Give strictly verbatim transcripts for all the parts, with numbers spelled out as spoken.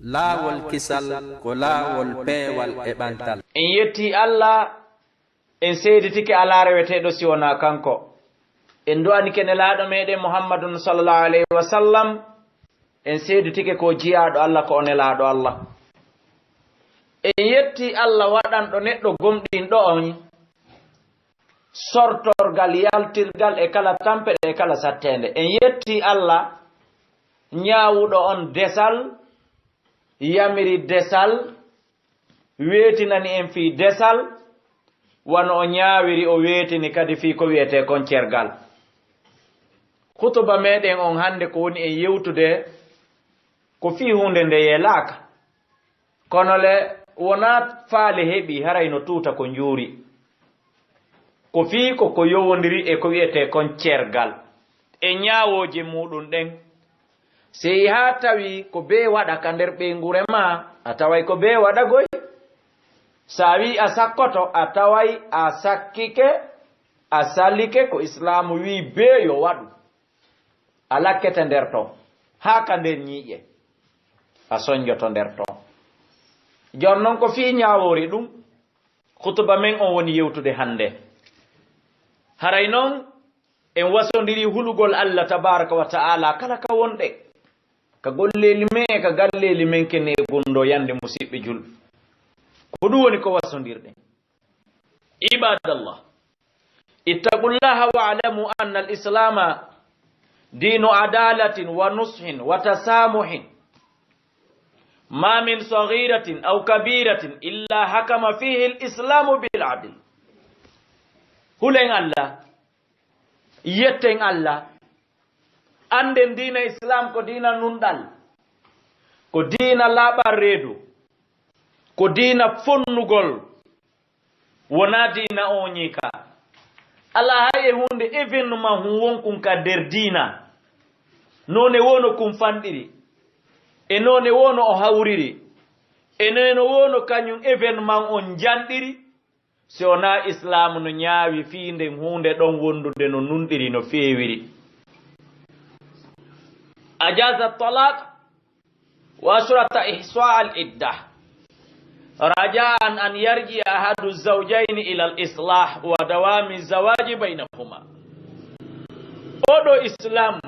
Laawol kisal ko laawol peewal e ɓantal. En yetti Allah, en seeditike alaa reweteeɗo si wonaa kanko. En du'anike nelaaɗo meɗen Muhammadun sallallahu alayhi wa sallam, en seeditike ko jiyaaɗo Allah, ko o nelaaɗo Allah. En yetti Allah waɗanɗo neɗɗo gomɗinɗo on sortorgal, yaltirgal e kala tampeɗe e kala satteende. En yetti Allah ñaawuɗo on desal, yamiri desal, weetinani en fii desal, wano o ñaawiri, o weetini kadi fii ko wi'etee kon cergal. Khutuba meɗen on hannde ko woni en yewtude ko fii huunde nde yeelaaka. Kono le, wonaa faale heɓi, haray no tuuta ko njuuri. Ko fii ko ko yowondiri e ko wi'etee kon cergal e ñaawooje muuɗum ɗen. Sey haa tawi ko bee waɗa ka nder ɓeynguure maa, a taway ko bee waɗagoy. So a wi'i a sakkoto, a taway a sakkike, a salike ko Islaamu wi'i bee yo waɗu. A lakkete nder ton, haa ka nder ñiiƴe, a sonjoto nder ton. Jooni non ko fii ñaawoore ɗum, khutuba men on woni yewtude hannde. Haray non, en wasondirii hulugol Allah tabaaraka wa ta'ala kala ka wonɗe, ka golleeli men e ka galleeli men, kene e gunndoo yande musiɓɓe julɓe. Ko ɗum woni ko wasondirɗen. Ibadallah, ittaqullaha wa'lamu anna al-islama dinu adalatin wa nushin wa tasamuhin. Ma min saghiratin aw kabiratin illa hakama fihi al-islamu bil adl. Hulen Allah, yetten Allah, annden diina Islam ko diina nunɗal, ko diina laaɓal reedu, ko diina fonnugol, wonaa diina ooñii ka. Alaa hay e huunde événement hun wonkun ka nder diina, noone woo no kun fanɗiri, e noone woo no o hawriri, e noone woo no kañun événement on njanɗiri, si wonaa Islaamu no ñaawi fii nden huunde ɗon wondude no nunɗiri, no feewiri. Ajaza talaq wa ashrata ihsa al idda, rajaan an yarji ahadu zawjayni ila al islah wa dawami zawaji baynahuma. Oɗo Islam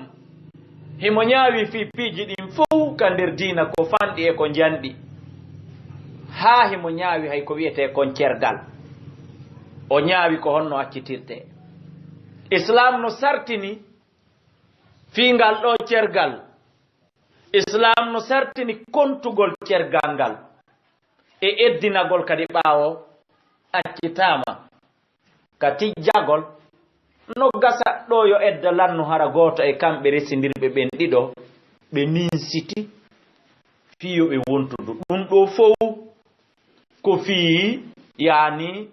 himo ñaawi fii piiji ɗin fow ka nder diina, ko fanɗi e ko njanɗi, haa himo ñaawi hay ko wi'etee kon cergal. O ñaawi ko honno accitirtee. Islam no sartini fii ngal ɗoo cergal. Islam no sartini kontugol cergal ngal e eddinagol kadi ɓaawo accitaama. Ka tijjagol, no gasa ɗoo yo edda lannu hara gooto e kamɓe resindirɓe ɓen ɗiɗo, ɓe ninsiti fii yo ɓe wontudu. Ɗun ɗoo fow ko fii, yaani,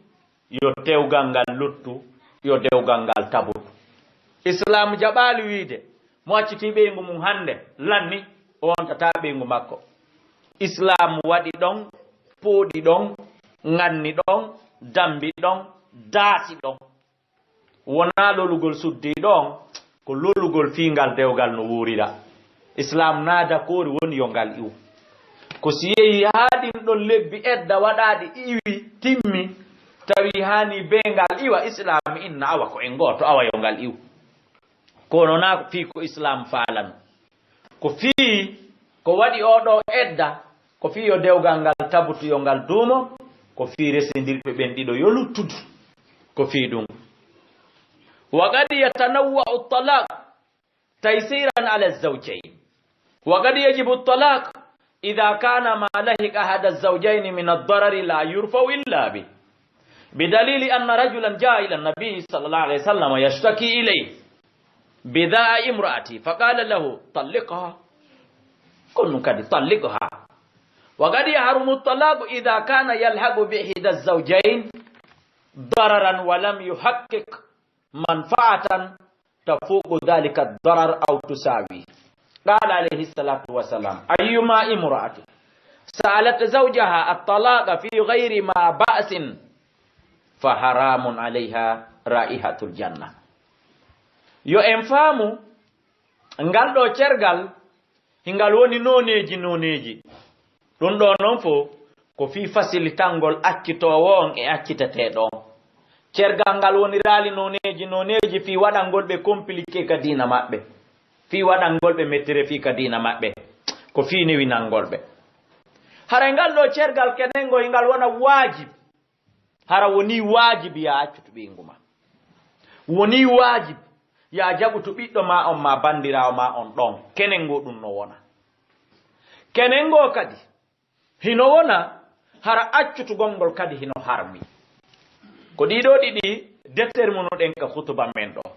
yo dewgal ngal luttu, yo dewgal ngal tabutu. Islaamu jaɓaali wiide, mo accitii ɓeyngu mun hannde, lanni, o wontataa ɓeyngu makko. Islaamu waɗi ɗon, pooɗi ɗon, ŋanni ɗon, dambi ɗon, daasi ɗon. Wonaa lolugol suddiiɗo on, ko lolugol fii ngal dewgal no wuurira. Islaamu naa dakoori woni yo ngal iwu. Ko si yehi haa ɗin ɗon lebbi edda waɗaaɗi iwi, timmi, tawi haani bee ngal iwa, Islaamu inna awa ko en gooto, awa yo ngal iwu. Kono naa fii ko Islaamu faalano. Ko fii ko waɗi oo ɗoo edda, ko fii yo dewgal ngal tabutu, yo ngal duumo, ko fii resindirɓe ɓen ɗiɗo yo luttudu. Ko fii ɗun. Wa qad yatanawwa'u talaq taysiran ala zawjayn. Wa qad yajibu talaq idha kana ma lahiqa ahada zawjayn min ad-darari la yurfa'u illa bih. Bidalili anna rajulan jaa ila nabi sallallahu alayhi wa sallam yashtaki ilayhi bida'a imra'ati faqala lahu talliqha. Kunnu kadi talliqha. Wa qad yahrumu talaqu idha kana yalhaqu bi ihda zawjayn dararan wa lam yuhaqqiq manfa'atan tafuqu dhalika darar aw tusawi. Qala alayhi salatu wa salam, ayyuma imra'atin sa'alat zawjaha at-talaqa fi ghayri ma ba'sin fa haramun alayha ra'ihatul janna. Yo en faamu ngal ɗoo cergal, hingal woni nooneeji nooneeji. Ɗum ɗo noon fof ko fii fasilitangol accitoowo on e acciteteeɗo on. Cergal ngal woniraali nooneeji nooneeji fii waɗangol ɓe compliqué ka diina maɓɓe, fii waɗangol ɓe mettere fii ka diina maɓɓe, ko fii newinangol ɓe. Haray ngal ɗo cergal kenengo e ngal wona waajib. Hara wonii waajib yaa accutu ɓeyngu ma. Wonii waajib yaa jaɓutu ɓiɗɗo ma on maa banndiraawo ma on ɗon. Kenen ngoo ɗum no wona. Kenen ngoo kadi hino wona hara accutugol ngol kadi hino harmi. Ko ɗii ɗoo ɗiɗi déterminuɗen ka hutuba men ɗoo.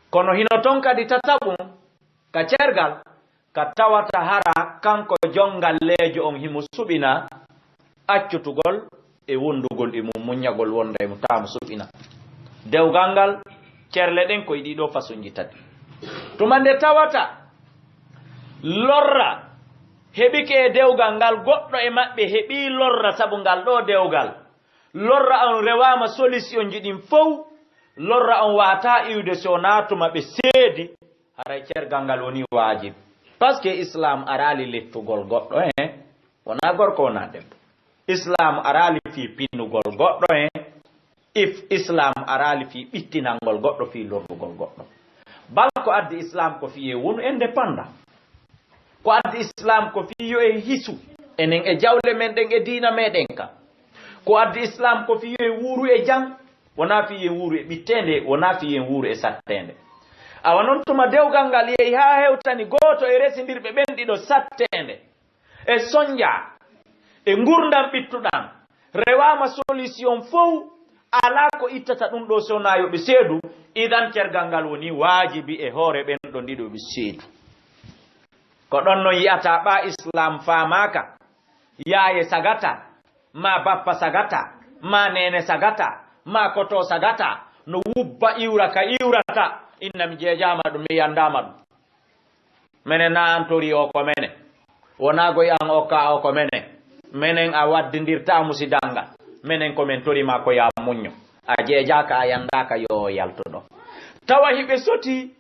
Kono hino ton kadi tataɓun ka cergal ka tawata hara kanko jonngalleejo on himo suɓina accutugol e wondugol e mum, muññagol wonda e mum, taa mo suɓina. Dewgal ngal, cerle ɗen ko e ɗii ɗoo façonji tati. Tuma nde tawata lorra heɓike e dewgal ngal, goɗɗo e maɓɓe heɓii lorra sabu ngal ɗoo dewgal, lorra on rewaama solutionji ɗin fow, lorra on waataa iwde si wonaa tuma ɓe seedi, haray cergal ngal wonii waajib. Parce que Islam araali lettugol goɗɗo, eh, wonaa gorko, wonaa debbo. Islam araali fii pinugol goɗɗo, eh, if Islam araali fii ɓittinangol goɗɗo, fii lorrugol goɗɗo. Bal ko addi Islam ko fii e wonu indépendant. Ko addi Islam ko fii yo e hisu enen e jawle men ɗen e diina meɗen ka. Ko addi Islam ko fii yo e wuuru e jam, wonaa fii yo en wuuru e ɓitteende, wonaa fii yo en wuuru e satteende. Awa non tuma dewgal ngal yehi haa hewtani gooto e resindirɓe ɓen ɗiɗo satteende e sonja e ngurndan ɓittuɗan, rewaama solution fow, alaa ko ittata ɗum ɗoo so wonaa yo ɓe seedu, idan cergal ngal wonii waajibi e hoore ɓen ɗon ɗiɗo ɓe seedu. Ko ɗon non yi'ata ɓaa Islam faamaaka, yaaye sagata, maa bappa sagata, maa neene sagata, maa koto sagata, no wubba iwra ka iwrata, inna mi jeejaama ɗum, mi yandaama ɗum. Menen na an tori o ko mene. Wonaa goy an okka o ko mene. Menen a waddindirta musidal ngal. Menen ko men tori ma ko yaa muñño. A jeejaaka, a yandaaka, yo o yaltu ɗo. Tawa hiɓe soti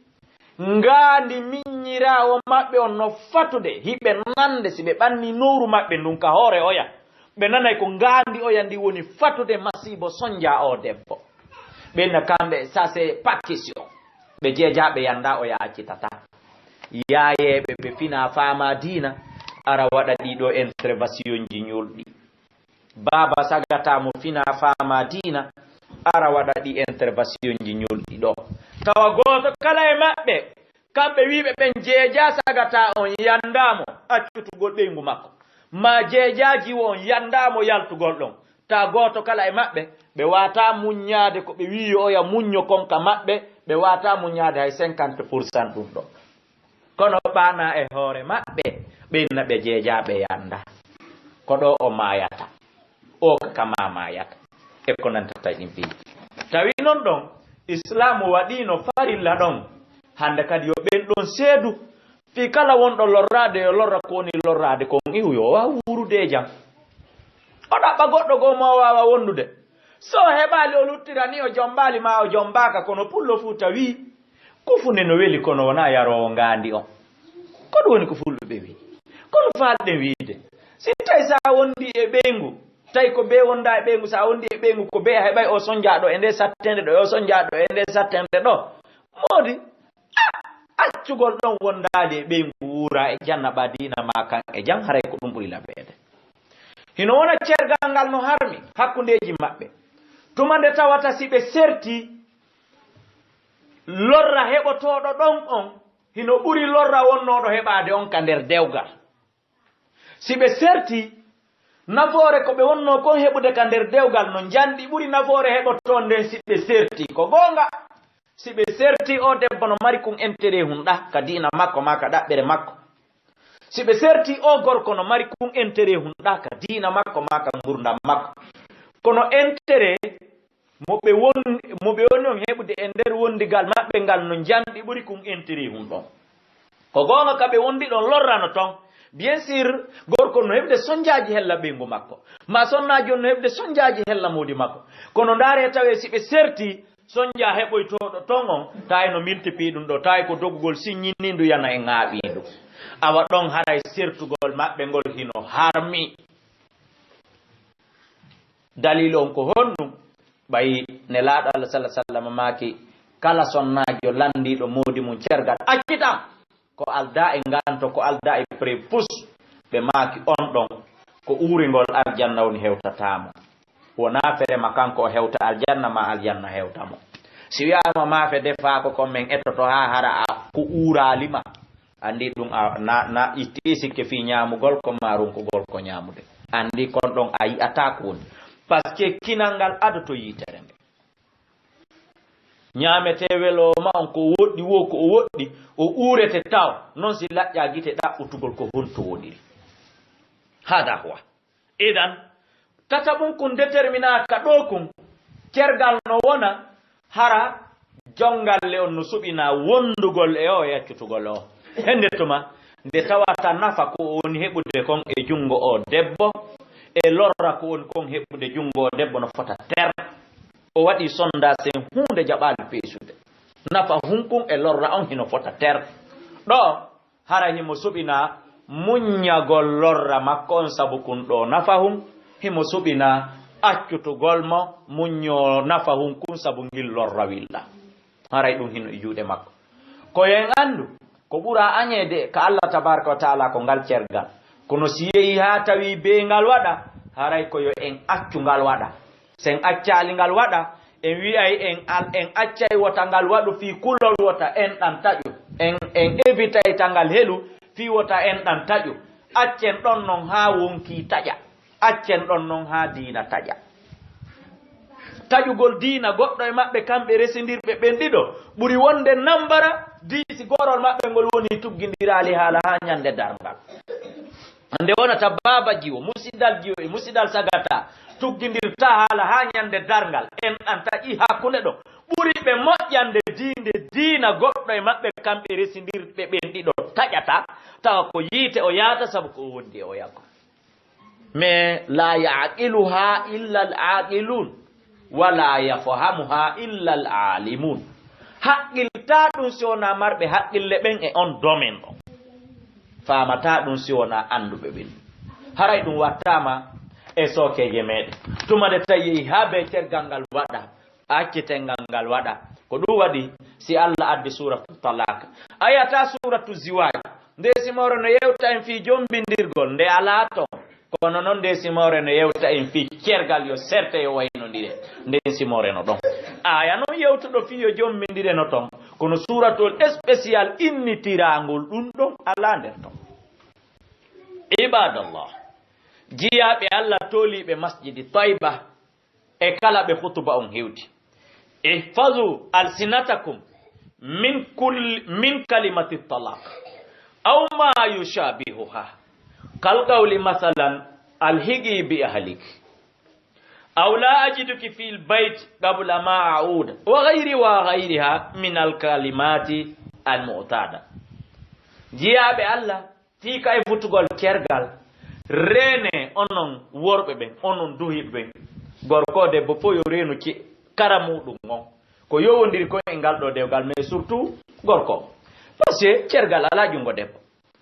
ngaandi miññiraawo maɓɓe on no fatude, hiɓe nande si ɓe ɓanni nowru maɓɓe ndun ka hoore oya. Ɓe nanay ko ngaandi oya ndi woni fatude masiibo sonja o debbo. Ɓe na kamɓe, ça c'est pas question. Ɓe jeejaaɓe yanda oya accitata. Yaayeeɓe ɓe fina faama diina, ara waɗa ɗii ɗoo interventionji ñolɗi. Baaba sagata mo fina faama diina, ara waɗa ɗi interventionji ñolɗi ɗo. Tawa gooto kala e maɓɓe, kamɓe wiiɓe ɓen jeejaa sagata on yandaa mo accutugol ɓeyngu makko. Maa jeejaa jiwo on yandaa mo yaltugol ɗon. Taa gooto kala e maɓɓe, ɓe waataa muññaade ko ɓe wi'i yo oya muñño kon ka maɓɓe, ɓe waataa muññaade hay cinquante pour cent ɗum ɗo. Kono ɓaana e hoore maɓɓe, ɓen na ɓe jeejaa ɓe yanda. Ko ɗo o maayata, o ka kama maayata. E ko nantata ɗin piiji. Tawi non ɗon, Islaamu waɗiino farilla ɗon. Hande kadi yo ɓen ɗon seedu. Fii kala wonɗo lorraade, yo lorra ko woni lorraade kon iwu, yo waaw wuurude e jam. O ɗaɓɓa goɗɗo goo mo o waawa wondude. So o heɓaali, o luttirani, o jombaali maa o jombaaka, kono pullo fuu tawi kufunde no weli, kono wonaa yaroowo ngaandi on. Ko ɗum woni ko fulɓe ɓe wi'i. Kono faalɗen wi'ude, si tawi sa wondi e ɓeyngu, tawi ko bee wonda e ɓeyngu, sa wondi e ɓeyngu, ko bee a heɓay o sonjaa ɗo e nde satteende ɗo, e o sonjaa ɗo e nde satteende ɗo. Moodi, a-, accugol ɗon wondaali e ɓeyngu wuura e janna ɓa diina ma kan e jam, haray ko ɗum ɓuri laɓeede. Hino wona cergal ngal no harmi hakkundeeji maɓɓe. Tuma nde tawata si ɓe serti, lorra heɓotooɗo ɗon on, hino ɓuri lorra wonnooɗo heɓaade on ka nder dewgal. Si ɓe serti, nafoore ko ɓe wonnoo kon heɓude ka nder dewgal no njanɗi ɓuri nafoore heɓotoo nden si ɓe serti. Ko goonga, si ɓe serti, o debbo no mari kun intérêt hun ɗa ka diina makko maa ka ɗaɓɓere makko. Si ɓe serti, o gorko no mari kun intérêt hun ɗa ka diina makko maa ka ngurndan makko. Kono intérêt mo ɓe won-, mo ɓe woni on heɓude e nder wondigal maɓɓe ngal no njanɗi ɓuri kun intérêt hun ɗon. Ko goonga ka ɓe wondi ɗon lorrano ton. Bien sûr, gorko no heɓude sonjaaji hella ɓeyngu makko. Ma sonnaajo no heɓude sonjaaji hella moodi makko. Kono ndaare tawe si ɓe serti, sonja heɓoytooɗo ton on, tawi no multiplier ɗum ɗo, tawi ko dogugol siññinnindu yana e ŋaaɓindu. Awa ɗon haray sertugol maɓɓe ngol hino harmi. Daliilu on ko honɗum? Ɓay Nelaaɗo Allah sallallaahu alayhi wasallam maaki, kala sonnaajo lanndiiɗo moodi mum cergal, accitaa. Ko aldaa e nganto, ko aldaa e prépuce, ɓe maaki on ɗon, ko uurengol aljanna woni hewtataa mo. Wonaa ferema kanko o hewta aljanna, ma aljanna hewta mo. Si wi'aama maafe defaako kon men ettoto haa hara a ko uuraali ma. Anndi ɗum a, na, na itti sikke fii ñaamugol ko maa ronkugol ko ñaamude. Anndi kon ɗon a yi'ataa ko woni. Parce que kinal ngal adoto yiitere nde. Ñaametee welooma on ko woɗɗi wo ko o woɗɗi, o uurete taw. Non si laƴƴaa gite ɗaɓɓutugol ko honto woniri. Hada huwa. Idan, tataɓun kun déterminaka ɗoo kun, cergal no wona, hara jongalle on no suɓinaa wondugol e o e accutugol o. Hende tuma, nde tawata nafa ko woni heɓude kon e jungo o debbo, e lorra ko woni kon heɓude jungo o debbo no fota ter. O waɗi sondage sen huunde jaɓaali peesude. Nafa hun kun e lorra on hino fota ter. Ɗoo, hara himo suɓinaa muññagol lorra makko on sabu kun ɗoo nafa hun, himo suɓinaa accutugol mo muññoo nafa hun kun sabu ngil lorra willa. Haray ɗum hino e juuɗe makko. Ko yo en anndu, ko ɓura añeede ka Allah tabaraka wa taala ko ngal cergal. Kono si yehi haa tawi bee ngal waɗa, haray ko yo en accu ngal waɗa. Si en accaali ngal waɗa, en wi'ay en al-, en accay wota ngal waɗu fii kulol wota enɗan taƴu. En, en evitay ta ngal helu fii wota enɗan taƴu. Accen ɗon non haa wonkii taƴa. Accen ɗon non haa diina taƴa. Taƴugol diina goɗɗo e maɓɓe kamɓe resindirɓe ɓen ɗiɗo ɓuri wonde nambara dii si gorol maɓɓe ngol woni tuggindiraali haala haa ñande darngal. Nde wonata baaba jiwo, musidal jiwo e musidal sagata tuggindirta haala haa ñande darngal. En an taƴi hakkunde ɗo. Ɓuri ɓe moƴƴande diinde diina goɗɗo e maɓɓe kamɓe resindirɓe ɓen ɗiɗo taƴata, tawa ko yiite o yaata sabu ko o wondi e o yakko. Mais la ya'qiluha illa al-aqilun, wa la yafhamuha illa al-alimun. Haqqilta ɗum si wonaa marɓe haqqille ɓen e on domaine ɗon. Faamata ɗum si wonaa annduɓe ɓen. Haray ɗum wattaama e sookeeje meɗen. Tuma nde tawi yehi haa bee cergal ngal waɗa, accitengal ngal waɗa. Ko ɗum waɗi si Allah addi suuratu Talaq. Ayata suuratu Ziwaaj. Nde simoore no yewta en fii jombindirgol, nde alaa ton. Kono non nde simoore no yewta en fii cergal yo serte yo waynondire. Nden simoore no ɗon. Aya non yewtuɗo fii yo jombindire no ton. Kono suuratul spécial innitiraangol ɗum ɗon alaa nder ton. Ibadallah. Jiyaaɓe Allah tooliiɓe masjidi Tayba. E kala ɓe hutuba on hewti. Ihfazu alsinatakum min kulli, min kalimati talaq. Aw ma yushabihuha. Kal qawli masalan, alhiqi bi ahlik. Aw la ajiduki fil bayt qabla ma a'ud. Wa ghayri wa ghayriha min al kalimati al mu'tada. Jiyaaɓe Allah, fii ka e futugol cergal, reene onon worɓe ɓen, onon duhiiɓe ɓen. Gorko debbo fof yo reenu ci-, kara muɗum on. Ko yowondiri ko e ngal ɗo dewgal, mais surtout gorko. Parce que cergal alaa junngo debbo.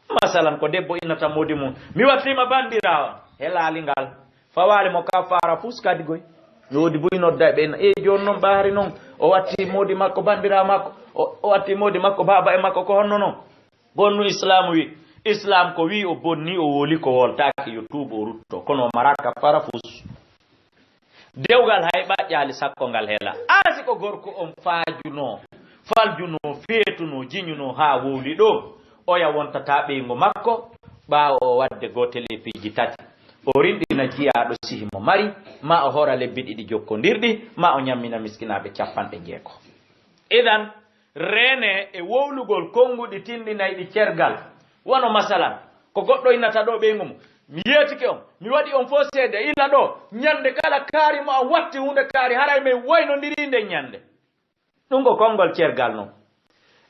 Masalan, ko debbo innata moodi mum, "Mi wattiima banndiraawo." Helaali ngal. Fawaali mo ka faara fus kadi goy. Yo woodi buy nodda ɓe, "E jooni noon ɓaari noon, o watti moodi makko banndiraawo makko, o, o watti moodi makko baaba e makko ko honno noon?" Bonnu Islaamu wi, Islaam ko wi o bonni, o woli ko woltaaki, yo tuubo o rutto, kono o mara kaffara fus. Dewgal hay ɓaƴƴaali sakko ngal hela. Aan si ko gorko on faajunoo, faljunoo, feetunoo, jiñunoo haa wowli ɗo, oya wontata ɓeyngo makko, ɓaawo o waɗde gootel e piiji tati. O rinɗina jiyaaɗo sihi mo mari, ma o hora lebbi ɗiɗi jokkondirɗi, ma o ñammina miskinaaɓe capanɗe jeego. Idan, reene e wowlugol konnguɗi tinndinayɗi cergal. Wano masalan, ko goɗɗo innata ɗo ɓeyngu mum, "Mi yeetike on, mi waɗi on fof seede, ila ɗo, ñande kala kaari mo a watti huunde kaari, haray men waynondiri nden ñande." Ɗum ko konngol cergal non.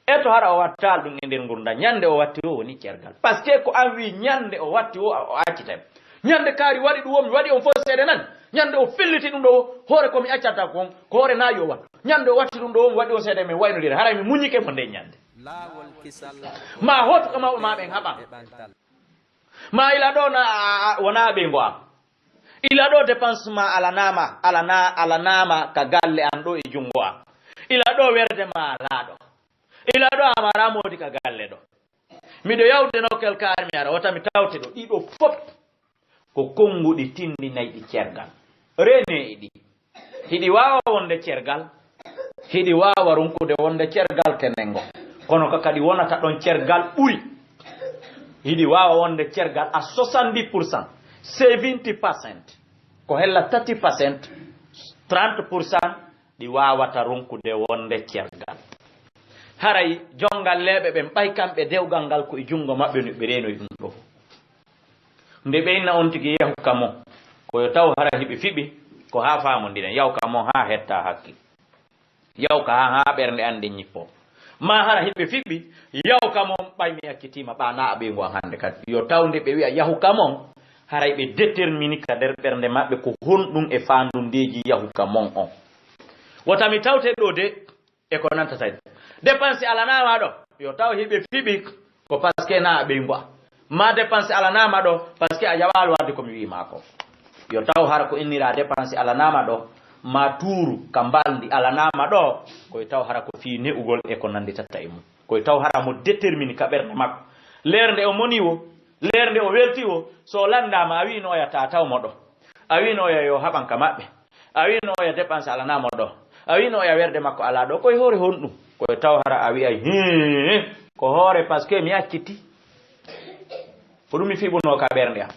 E to hara o wattaali ɗum e nder ngurndan, ñande o watti o woni cergal. Parce que ko an wi ñande o watti o, o accitay. Ñande kaari waɗi ɗum o, mi waɗi on fof seede nan. Ñande o filliti ɗum ɗo, hoore ko mi accata kon, ko hoore naawi o wattu. Ñande o watti ɗum ɗo, mi waɗi on seede men waynodire. Haray mi muññike mo nde ñande. Ma hoto ko mawɓe ma ɓen haɓan. Ma ila ɗo na a- a- wona ɓe ngo am. Ila ɗo dépense ma alanaama, alana alanaama ka galle an ɗo e jungo am. Ila ɗo werde ma alaaɗo. Ila ɗo amara modi ka galle ɗo. Miɗo yawde no kel kaari mi ara wota mi tawte ɗo ɗiɗo fof. Ko konnguɗi tinndinayɗi cergal. Rene e ɗi. Hiɗi waawa wonde cergal. Hiɗi waawa ronkude wonde cergal tenengo. Kono ka kadi wonata ɗon cergal ɓuri. Hiɗi waawa wonde cergal à soixante-dix pour cent, seventy percent. Ko hella thirty percent, trente pour cent ɗi waawata ronkude wonde cergal. Haray jongalleeɓe ɓen ɓay kamɓe dewgal ngal ko e junngo maɓɓe no ɓe reenoy ɗum ɗo. Nde ɓe inna on tigi yahu ka mon, ko yo taw hara hiɓe fiɓi, ko haa faamondiren, yahu ka mon haa hetta hakkil. Yahu ka haa, haa ɓernde an nde ñippo. Ma hara hiɓe fiɓi, yahu ka mon ɓay mi accitiima ɓa na a ɓeyngu an hannde kadi. Yo taw nde ɓe wi'a yahu ka mon, haray ɓe détermini ka nder ɓernde maɓɓe ko honɗum e faandundeeji yahu ka mon on. Wota mi tawte ɗo de, e ko nanta tawi. Dépense alanaama ɗo, yo taw hiɓe fiɓi ko parce que na a ɓeyngu an. Ma dépense alanaama ɗo, parce que a jaɓaali waɗde ko mi wi'i ma ko. Yo taw hara ko innira dépense alanaama ɗo, ma tuuru ka mbalndi alanaama ɗo, ko yo taw hara ko fii ne'ugol e ko nannditata e mum. Ko yo taw hara mo détermini ka ɓernde makko. Leer nde o moni wo, leer nde o welti wo, so o lanndaama a wi'ino oya ta taw mo ɗo. A wi'ino oya yo haɓan ka maɓɓe. A wi'ino oya dépense alanaama ɗo. A wi'ino oya werde makko alaa ɗo. Ko e hoore honɗum? Ko e taw hara a wi'ay, "Hee, ko hoore parce que mi acciti." Ko ɗum mi fiɓunoo ka ɓernde am.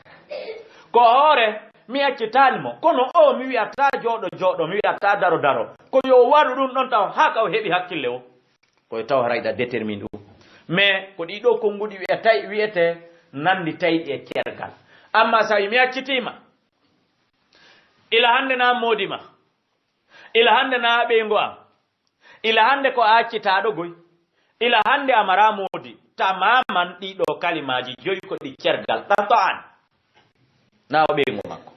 Ko hoore mi accitaani mo. Kono o mi wi'ataa jooɗo jooɗo, mi wi'ataa daro daro. Ko yo waɗu ɗum ɗon taw haa ka o heɓi hakkille o. Ko e taw hara iɗa détermine ɗum. Mais ko ɗii ɗoo konnguɗi wi'etay, wi'etee nanndi tayɗi e cergal. Amma so a wi mi accitiima, ila hannde na moodi ma. Ila hannde na ɓeyngu am. Ila hannde ko a accitaaɗo goy. Ila hannde a maraa moodi. Tamaman ɗii ɗoo kalimaaji joyi ko ɗi cergal. Ɗato an. Na o ɓeyngu makko.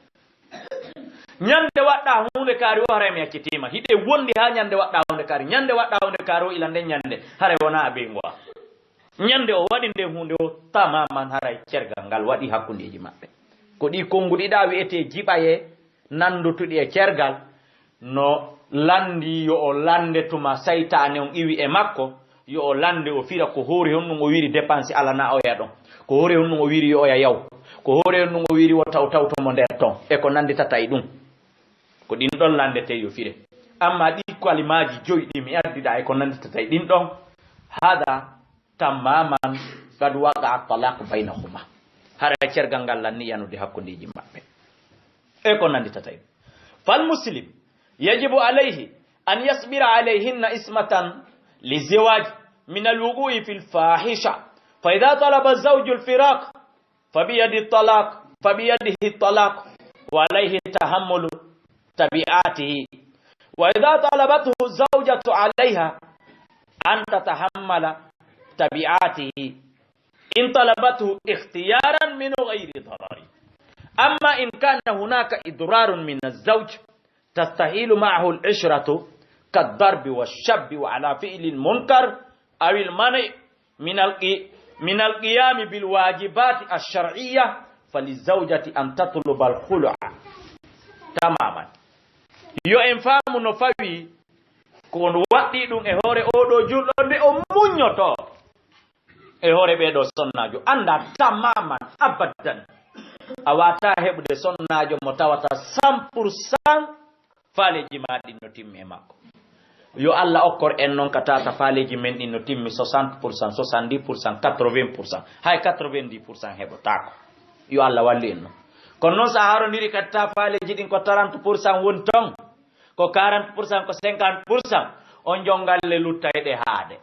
Ñande waɗɗa huunde kaari o haray mi accitiima. Hiɗe wondi haa ñande waɗɗa huunde kaari. Ñande waɗɗa huunde kaari o ila nden ñande. Haray wona a ɓeyngu am. Ñande o waɗi nden huunde o tamaman haray cergal ngal waɗi hakkundeeji maɓɓe. Ko ɗii konnguɗi ɗa wi'etee jiɓayee. Nanndutuɗi e cergal, no lanndii yo o lannde tuma saytaane on iwi e makko, yo o lannde o fira ko hoore honɗum o wiri dépense alana oya ɗon, ko hoore honɗum o wiri yo oya yaw, ko hoore honɗum o wiri wo taw tawto mo nder ton, e ko nannditata e ɗum. Ko ɗin ɗon lanndetee yo fire. Amma ɗi kalimaaji joyi ɗi mi addiɗa e ko nannditata e ɗin ɗon, hada tamaman qad waqa talaq baynahuma. Hara cergal ngal lanni yanude hakkundeeji maɓɓe. E ko nannditata en. Fal muslim yajibu alayhi an yasbira alayhinna ismatan liziwaj min alwuqu'i fil fahisha. Fa idha talaba zawju alfiraq fa biyadi talaq, fa biyadihi talaq wa alayhi tahammulu tabi'atihi. Wa idha talabathu zawjatu alayha an tatahammala tabi'atihi. إن طلبته اختيارا من غير ضرر. أما إن كان هناك إضرار من الزوج تستحيل معه العشرة كالضرب والشب وعلى فعل المنكر أو المنع من القي-، من القيام بالواجبات الشرعية فللزوجة أن تطلب الخلع تماما. Yo en faamu no fawi ko waɗɗii ɗum e hoore oo ɗoo julɗo nde o muññotoo. E hoore ɓee ɗoo sonnaajo, anndaa tamaman abadan. A waawataa heɓude sonnaajo mo tawata cent pour cent faaleeji maa ɗin no timmi e makko. Yo Alla okkor en non ka tata faaleeji men ɗin no timmi soixante pour cent, soixante-dix pour cent, quatre-vingts pour cent. Hay quatre-vingt-dix pour cent heɓotaako. Yo Alla wallu en non. Kono non so a harondiri ka ta faaleeji ɗin ko trente pour cent woni ton, ko quarante pour cent, ko cinquante pour cent, on jongalle luttayɗe haade.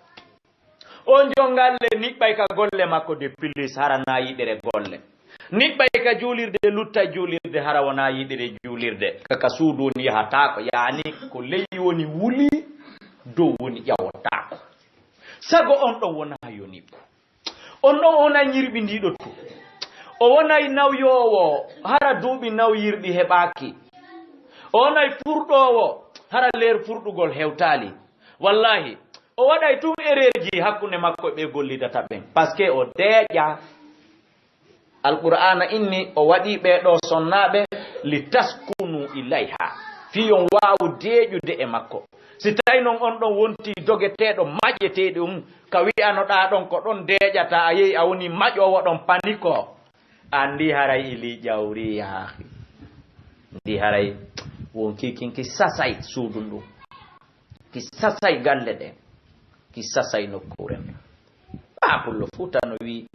On jongalle niɓɓay ka golle makko de plus hara na yiɗere golle. Niɓɓay ka juulirde luttay juulirde hara wona yiɗere juulirde. Ka, ka suudu woni yahataako, yaani ko ley woni wuli, dow woni ƴawotaako. Sago on ɗon wona yo niɓɓu. On ɗon o wonay ñirɓindiiɗo to. O wonay nawyoowo hara duuɓi nawyirɗi heɓaaki. O wonay furɗoowo hara leer furɗugol hewtaali. Wallahi, o waɗay tun ereerji hakkunde makko e ɓe gollidata ɓen. Parce que o deeƴa. Alqur'aana inni o waɗi ɓe ɗo sonnaaɓe, li taskunu ilayha, fii on waawu deeƴude e makko. Si tawi non on ɗon wonti dogeteeɗo maƴeteeɗo um, ka wi'anoɗaa ɗon ko ɗon deeƴata, a yehi a woni maƴoowo ɗon paniko. Anndi haray ili ƴawri yaahi. Ndi haray won kiikin ki sasay suudu ndu. Ki sasay galle ɗen. Ki sasay nokkuure nden. Ɓaa pullo Fuuta no wi'i,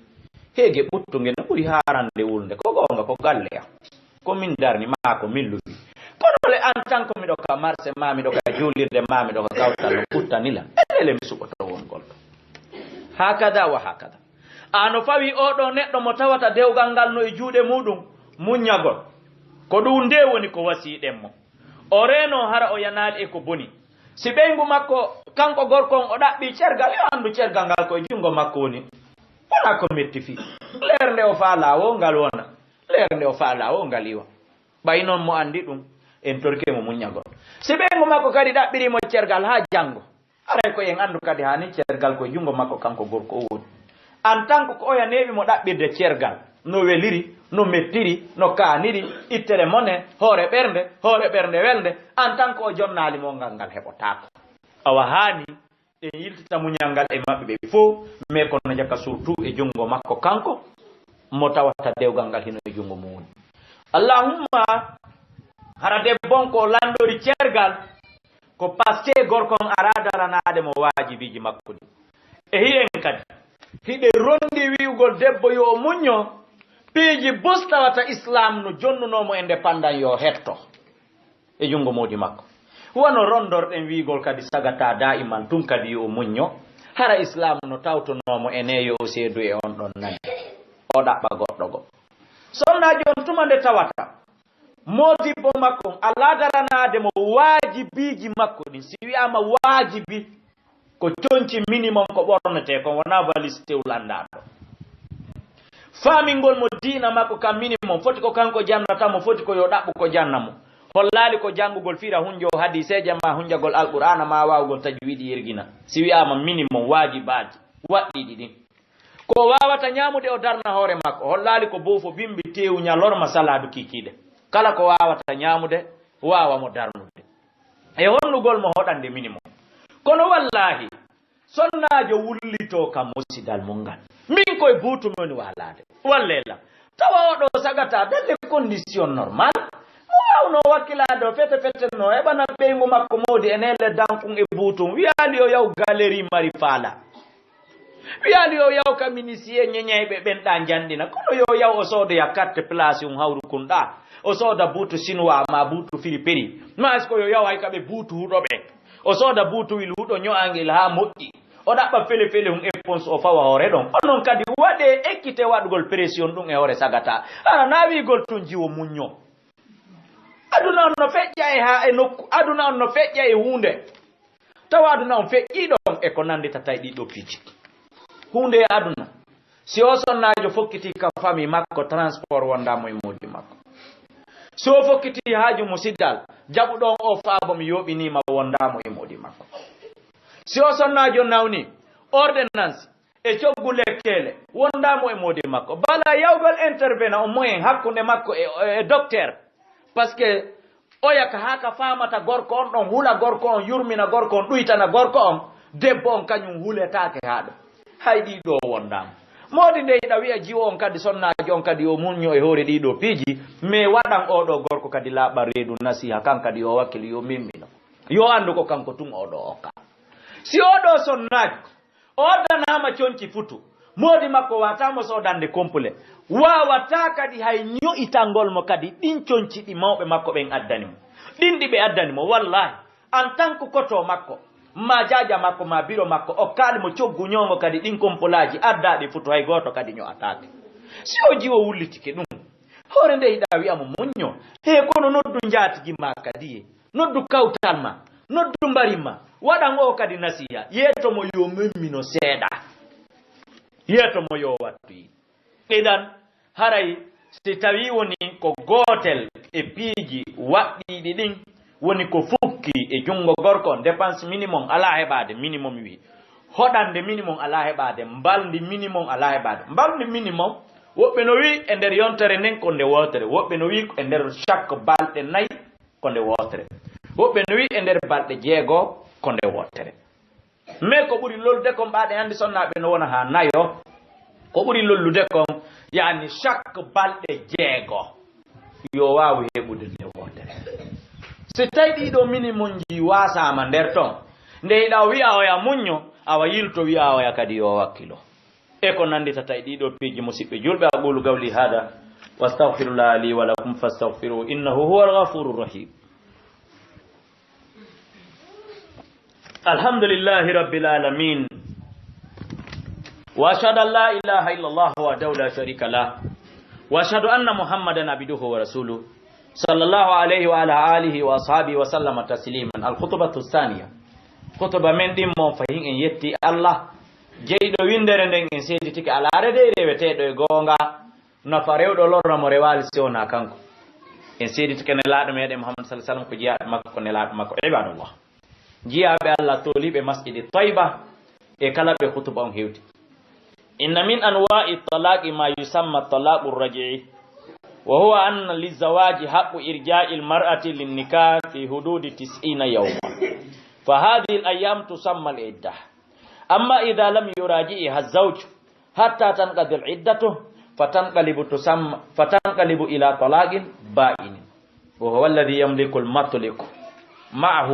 "Heege ɓuttunge no ɓuri haarande wulnde." Ko goonga, ko galle am. Ko min darni maa ko min luwi. Kono le en tant que miɗo ka marché maa, miɗo ka juulirde maa, miɗo ka kawtal no ɓuttani lan. Enele mi suɓoto wongol ɗo. Hakada wa hakada. A no fawi oo ɗoo neɗɗo mo tawata dewgal ngal no e juuɗe muuɗum, muññagol. Ko ɗum ndee woni ko wasiyiɗen mo. O reenoo hara o yanaali e ko boni. Si ɓeyngu makko, kanko gorko on, o ɗaɓɓii cergal, yo anndu cergal ngal ko e junngo makko woni. Wonaa ko metti fii. Leer nde o faalaa woo ngal wona. Leer nde o faalaa woo ngal iwa. Ɓay non mo anndi ɗum, en torike mo muññagol. Si ɓeyngu makko kadi ɗaɓɓirii mo cergal haa janngo, haray ko en anndu kadi haa ni cergal ko e junngo makko kanko gorko o woni. En tant que ko oya neeɓi mo ɗaɓɓirde cergal, no weliri, no mettiri, no kaaniri, ittere mone, hoore ɓernde, hoore ɓernde welnde, en tant que o jonnaali mo ngal, ngal heɓotaako. Awa haani en yiltita muñal ngal e maɓɓe ɓe fof, mais kono jaka surtout e junngo makko kanko, mo tawata dewgal ngal hino e junngo mum woni. Allahumma, hara debbo on ko lanndori cergal, ko paske gorko on araa daranaade mo waajibiiji makko ɗin. E hiɗen kadi, hiɗen ronndi wi'ugol debbo yo o muñño, piiji bus tawata Islaam no jonnunoo mo indépendant yo hetto e junngo moodi makko. Wano ronndorɗen wi'ugol kadi sagata daa'iman tun kadi yo o muñño, hara Islaam no tawtonoo mo e ne yo o seedu e on ɗon nani. O ɗaɓɓa goɗɗo goo. Sonnaajo on tuma nde tawata moodibbo makko on alaa daranaade mo waajibiiji makko ɗin. Si wi'aama waajibi, ko conci minimum ko ɓornetee kon, wonaa valise tew lanndaaɗo. Faamingol mo diina makko ka minimum, foti ko kanko jannata mo, foti ko yo ɗaɓɓu ko janna mo. Hollaali ko janngugol fira hunjo hadiiseeje maa hunjagol Alqur'aana maa waawugol tajwiidi yergina. Si wi'aama minimum waajibaaji, waɗɗiiɗi ɗin. Ko o waawata ñaamude o darna hoore makko, hollaali ko boofo bimbi teewu ñalorma salaadu kiikiiɗe. Kala ko waawata ñaamude, waawa mo darnude. E honnugol mo hoɗande minimum. Kono wallaahi, sonnaajo wullitoo ka musidal mum ngal. Min koye buutu mi woni waalaade. Wallee lan. Tawa oo ɗoo sagata dans des conditions normales. Mo waawnoo wakkilaade o fete fete no heɓana ɓeyngu makko moodi e neele dankun e buutun. Wiyaali o yaw galerie mari faala. Wiyaali yo yaw ka minisiye ñeñayɓe ɓen ɗa njanɗina. Kono yo yaw o soodoya carte place un hawru kun ɗa. O sooda buutu chinois ma buutu firipiri. Ma est-ce que yo yaw hay ka ɓe buutu huɗo ɓen? O sooda buutuwil huɗo ño'angel haa moƴƴi. O ɗaɓɓa fele fele hun éponse o fawa hoore ɗon. Onon kadi waɗee ekkite waɗugol pression ɗum e hoore sagata. Hara na wi'ugol tun jiwo muñño. Aduna on no feƴƴa e haa e nokku. Aduna on no feƴƴa e huunde. Tawa aduna on feƴƴii ɗon e ko nannditata e ɗii ɗoo piiji. Huunde e aduna. Si o sonnaajo fokkitii ka famille makko, transport wondaa mo e moodi makko. Si o fokkitii haaju musidal, jaɓu ɗon o faabo mi yooɓiniima wondaa mo e moodi makko. Si o sonnaajo nawni, ordonnance, e coggu lekkeele, wondaa mo e moodi makko. Bala yawgol intervenant on moyen hakkunde makko e, e docteur. Parce que oya ka haa ka faamata gorko on ɗon, hula gorko on, yurmina gorko on, ɗuytana gorko on, debbo on kañum huletaake haa ɗo. Hay ɗii ɗoo wondaama. Moodi nde hiɗa wi'a jiwo on kadi, sonnaajo on kadi, yo muñño e hoore ɗii ɗoo piiji, mais waɗan oo ɗoo gorko kadi laaɓa reedu nasiha, kan kadi yo wakkil, yo mimmino. Yo anndu ko kanko tun oo ɗoo okka. Si oo ɗoo sonnaajo, o danaama conci futu. Moodi makko waataamo soodande complet. Waawataa kadi hay ño'itangol mo kadi ɗin conci ɗi mawɓe makko ɓen addani mo. Ɗin ɗi ɓe addani mo, wallaahi, en tant que koto makko, ma jaaja makko, ma biro makko, okkaali mo coggu ñoongo kadi ɗin kompolaaji addaaɗi futu, hay gooto kadi ño'ataake. Si o jiwo wullitike ɗum, hoore nde hiɗa wi'a mo muñño. He, kono noddu njaatigi ma kadi ye. Noddu kawtal ma, noddu mbarin ma, waɗan oo kadi nasiya, yeeto mo yo memmino seeɗa. Yeeto mo yo wattu yi. Idan, haray si tawii woni ko gootel e piiji waɗɗiiɗi ɗin, woni ko fukki e junngo gorko on, dépense minimum alaa heɓaade, minimum wi. Hoɗande minimum alaa heɓaade, mbalndi minimum alaa heɓaade. Mbalndi minimum, woɓɓe no wi'i e nder yontere nden ko nde wootere, woɓɓe no wi'i e nder chaque balɗe nayi ko nde wootere, woɓɓe no wi'i e nder balɗe jeego ko nde wootere. Mais ko ɓuri lollude kon, ɓaaɗe hannde sonnaaɓe no wona haa nayo, ko ɓuri lollude kon, yaani chaque balɗe jeego yo waawu heɓude nde wootere. So tawi ɗiɗo minimum ji waasaama nder ton, nde hiɗa wi'a oya muñño, awa yilto wi'a oya kadi yo wakkilo. E ko nannditata e ɗiɗo piiji, musiɓɓe julɓe, أقول قولي هذا وأستغفر الله لي ولكم فاستغفروه إنه هو الغفور الرحيم. الحمد لله رب العالمين. وأشهد أن لا إله إلا الله وحده لا شريك له. وأشهد أن محمدا عبده ورسوله. صلى الله عليه وعلى آله وأصحابه وسلم تسليما. الخطبة الثانية. Hutuba men ɗimmo fahin en yetti Allah. Jeyɗo winndere nden en seeditike alaa rede reweteeɗo e goonga. Nafa rewɗo lorra mo rewaali si wonaa kanko. En seeditike Nelaaɗo meɗen Muhammad sallallahu alaihi wasallam ko jiyaaɓe makko, ko Nelaaɗo makko. Ibadallah. Jiyaaɓe Allah tooliiɓe Masjidi Tayba e kala ɓe hutuba on hewti. إن من أنواع الطلاق ما يسمى الطلاق الرجعي، وهو أن للزواج حق إرجاع المرأة للنكاح في حدود تسعين يوما، فهذه الأيام تسمى العدة. أما إذا لم يراجعها الزوج حتى تنقضي العدة فتنقلب تسمى، فتنقلب إلى طلاق بائن، وهو الذي يملك المطلق معه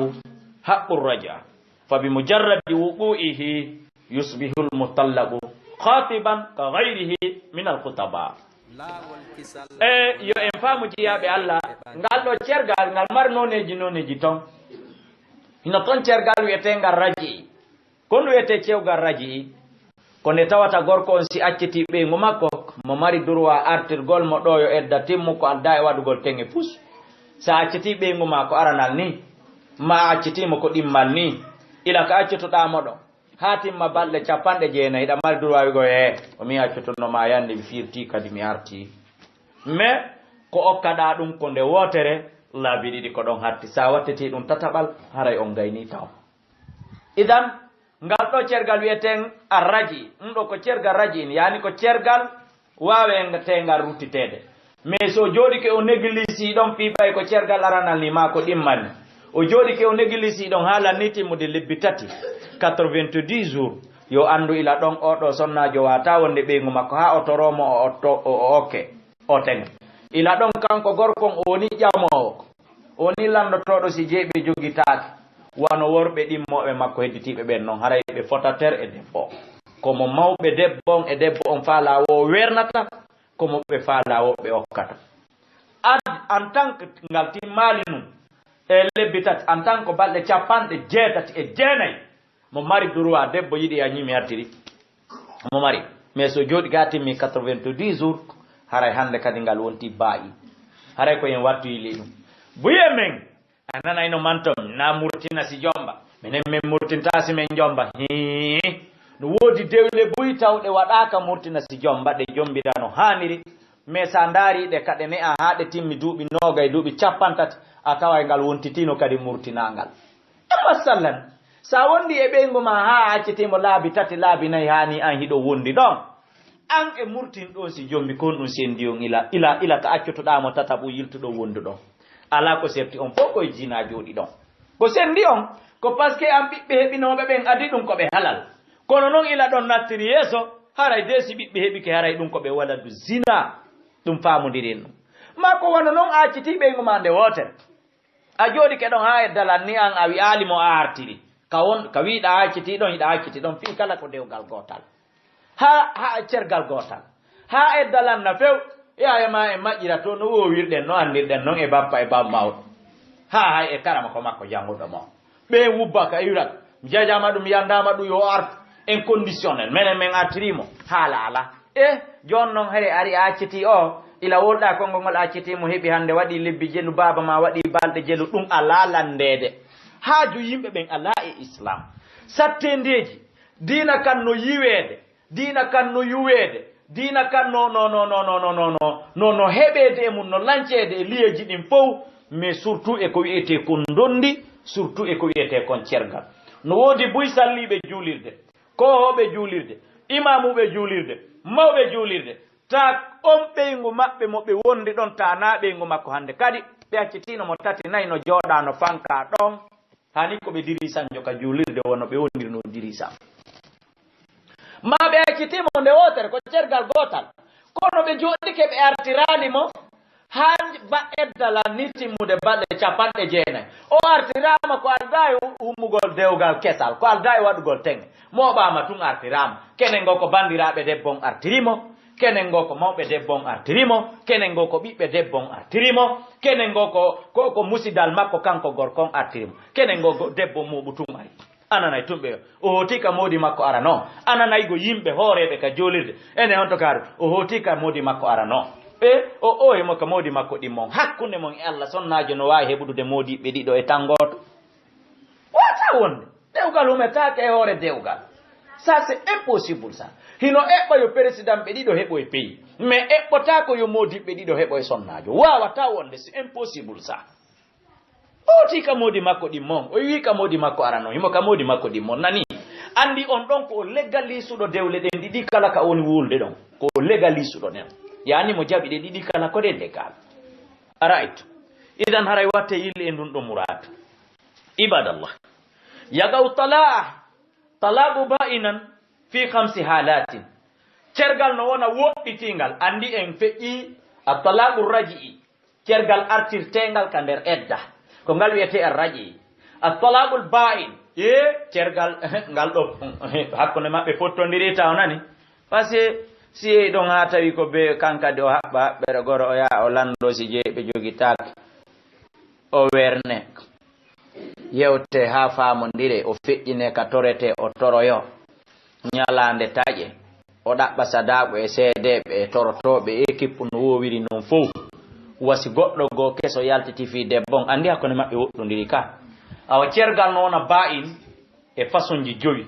حق الرجعة، فبمجرد وقوعه يصبح المطلق خاطبا كغيره من الخطباء. E yo en faamu jiyaaɓe Allah, ngal ɗo cergal ngal mari nooneeji nooneeji ton. Hino ton cergal wi'eteengal raji. Ko ndu wiyetee cewgal raji'i, ko nde tawata gorko on si accitii ɓeyngu makko, mo mari durwa artirgol mo ɗo yo edda timmu ko aldaa e waɗugol teŋe fus. Sa accitii ɓeyngu ma ko aranal ni, ma a accitii mo ko ɗimmal ni, ila ka accutuɗaa mo ɗo, haa timma balɗe capanɗe jeenayi, hiɗa mari durwa wi'ugol, "Ee, o mi accutunno ma yande mi fiirtii kadi mi artii." Mais ko okkaɗaa ɗum ko nde wootere, laabi ɗiɗi ko ɗon hatti. Sa wattitii ɗum tataɓal, haray on gaynii taw. Idan, ngal ɗo cergal wi'eten arraji, ɗum ɗo ko cergal raji in, yaani ko cergal waaweteengal ruttiteede. Mais so jooɗike o négligé ɗon fii ɓay ko cergal aranal ni maa ko ɗimmal ni. O jooɗike o négligé ɗon haala ni timmude lebbi tati, quatre-vingt-dix jours. Yo anndu ila ɗon o ɗo sonnaajo waata wonde ɓeyngu makko haa o toroo mo o, o, o, o okke. O ten. Ila ɗon kanko gorko on o woni ƴamoowo, o woni lanndotooɗo si jeyɓe jogitaake, wano worɓe ɗimmooɓe makko hedditiiɓe ɓen non, haray ɓe fotater e debbo on. Ko mo mawɓe debbo on e debbo on faalaa wo wernata, ko mo ɓe faalaa wo ɓe okkata. Ad, en tant que ngal timmaali nun, e lebbi tati, en tant que balɗe capanɗe jeetati e jeenayi, mo mari droit, debbo yiɗi a ñimi artiri. Mo mari. Mais so jooɗi ga timmi quatre-vingt-dix jours, haray hannde kadi ngal wonti baayi. Haray ko en wattu yili ɗum. Buye men, a nanayno manton, na murtina si jomba. Minen min murtinta si min jomba. Hii. No woodi dewle buy tawɗe waɗaaka murtina si jomba, ɗe jombira no haaniri. Mais sa ndaari ɗe ka ɗe ne'a haa ɗe timmi duuɓi noogay, duuɓi capantati, a taway ngal wontitino kadi murtinangal. E masalan, sa wondi e ɓeyngu ma haa a accitimo laabi tati, laabi nayi, haa ni an hiɗo wondi ɗon. An e murtin ɗon si jombi kon ɗum sendi on ila, ila, ila ka accotoɗaa mo tataɓu yiltuɗo wondu ɗon. Alaa ko serti on fof koye jina jooɗi ɗon. Ko sendi on, ko parce que an ɓiɓɓe heɓinooɓe ɓen adi ɗum ko ɓe halal. Kono non ila ɗon nattiri yeeso, haray de si ɓiɓɓe heɓike haray ɗum ko ɓe waladu zina. Ɗum faamondiren ɗum. Ma ko wano non a acciti ɓeyngu ma nde wootere. A jooɗike ɗon haa e dalan ni an a wi'aali mo a artiri. Ka won, ka wi'ɗa acciti ɗon, hiɗa acciti ɗon fii kala ko dewgal gootal. Haa, haa e cergal gootal. Haa e dalan na few. Yaaye ma en maƴƴira to no woowirɗen, no anndirɗen non e bappa e bammawɗo. Haa hay e karama ko makko jannguɗo mo. Ɓe wubba ka iwral. Mi jajaama ɗum, mi yanndaama ɗum yo artu. Inconditionnel. Menen men artiri mo. Haala ala. E, jooni non hare ari a acciti o. Ila wolɗa konngol ngol a acciti mo heɓi hannde waɗi lebbi jelu, baaba ma waɗi balɗe jelu, ɗum alaa lanndeede. Haaju yimɓe ɓen alaa e Islam. Sattendeeji, diina kan no yiweede, diina kan no yuweede, diina kan no, no, no, no heɓeede e mum, no lanceede e liyeeji ɗin fow, mais surtout e ko wi'etee kon ndondi, surtout e ko wi'etee kon cergal. No woodi buy salliiɓe juulirde, Koohooɓe juulirde, imaamuuɓe juulirde, mawɓe juulirde, taa on ɓeyngu maɓɓe mo ɓe wondi ɗon, taa naa ɓeyngu makko hannde. Kadi ɓe accitiino mo tati, nayi no jooɗaa, no fankaa ɗon. Hani ko ɓe dirisanjo ka juulirde wonno ɓe wondiri no dirisan. Ma ɓe accitiimo nde wootere, ko cergal gootal. Kono ɓe jooɗike, ɓe artiraali mo haa ba edda lanni timmude balɗe capanɗe jeenayi. O artiraama ko aldaa e ummugol dewgal kesal, ko aldaa e waɗugol teŋe. Mooɓaama tun artiraama. Kenen goo ko banndiraaɓe debbo on artiri mo. Kenen goo ko mawɓe debbo on artiri mo. Kenen goo ko ɓiɓɓe debbo on artiri mo. Kenen goo ko, ko, ko musidal makko kanko gorko on artiri mo. Kenen goo go-, debbo muuɓu tun ari. Ananay tun ɓe, o hooti ka moodi makko ara non. Ananay go yimɓe hooreeɓe ka joolirde. Ene on to kaaru, o hooti ka moodi makko ara non. E, o ooyi mo ka moodi makko ɗin mon. Hakkunde mon e Allah, sonnaajo no waawi heɓudude moodiɓɓe ɗiɗo e tan gooto? Wata wonde. Dewgal humetaake e hoore dewgal. Ça, c'est impossible, ça. Hino eɓɓa yo président ɓe ɗiɗo heɓo e pays. Mais eɓɓotaako yo moodiɓɓe ɗiɗo heɓo e sonnaajo. Waawata wonde, c'est impossible, ça. O hooti ka moodi makko ɗin mon. O wi'i ka moodi makko arano. Himo ka moodi makko ɗin mon. Nani? Andi on ɗon ko o legalisuɗo dewle ɗen ɗiɗi kala ka woni wulde ɗon. Ko o legalisuɗo ɗen. Yani mo jaɓi ɗe ɗiɗi kala ko ɗe legal. Ara'aytu. Idan haray watte yille e ndun ɗo muraadu. Ibadallah. Yagaw talaa. Talaagu ba'inan fi khamsi halatin. Cergal no wona woɗɗitingal. Andi en feƴƴi a talaagu raji'i. Cergal artirteengal ka nder edda. Ko ngal wi'etee arraji. At-talaqul ba'in. E cergal ngal ɗo hakkunde maɓɓe fottondiri taw nani. Parce que si yehi ɗon haa tawi ko be kankadi o haɓɓa haɓɓere goro o yaha o lanndo si jeyi ɓe jogitaake. O werne. Yewte haa faamondire o feƴƴine ka torete o toroyo. Ñalaande taƴe, o ɗaɓɓa sadaaku e seedeeɓe e torotooɓe e kippu no woowiri non fow. Wasi goɗɗo goo keso yaltiti fii debbo on, anndi hakkunde maɓɓe woɗɗondiri ka. Awa cergal no wona baa'in e fasonji jowi,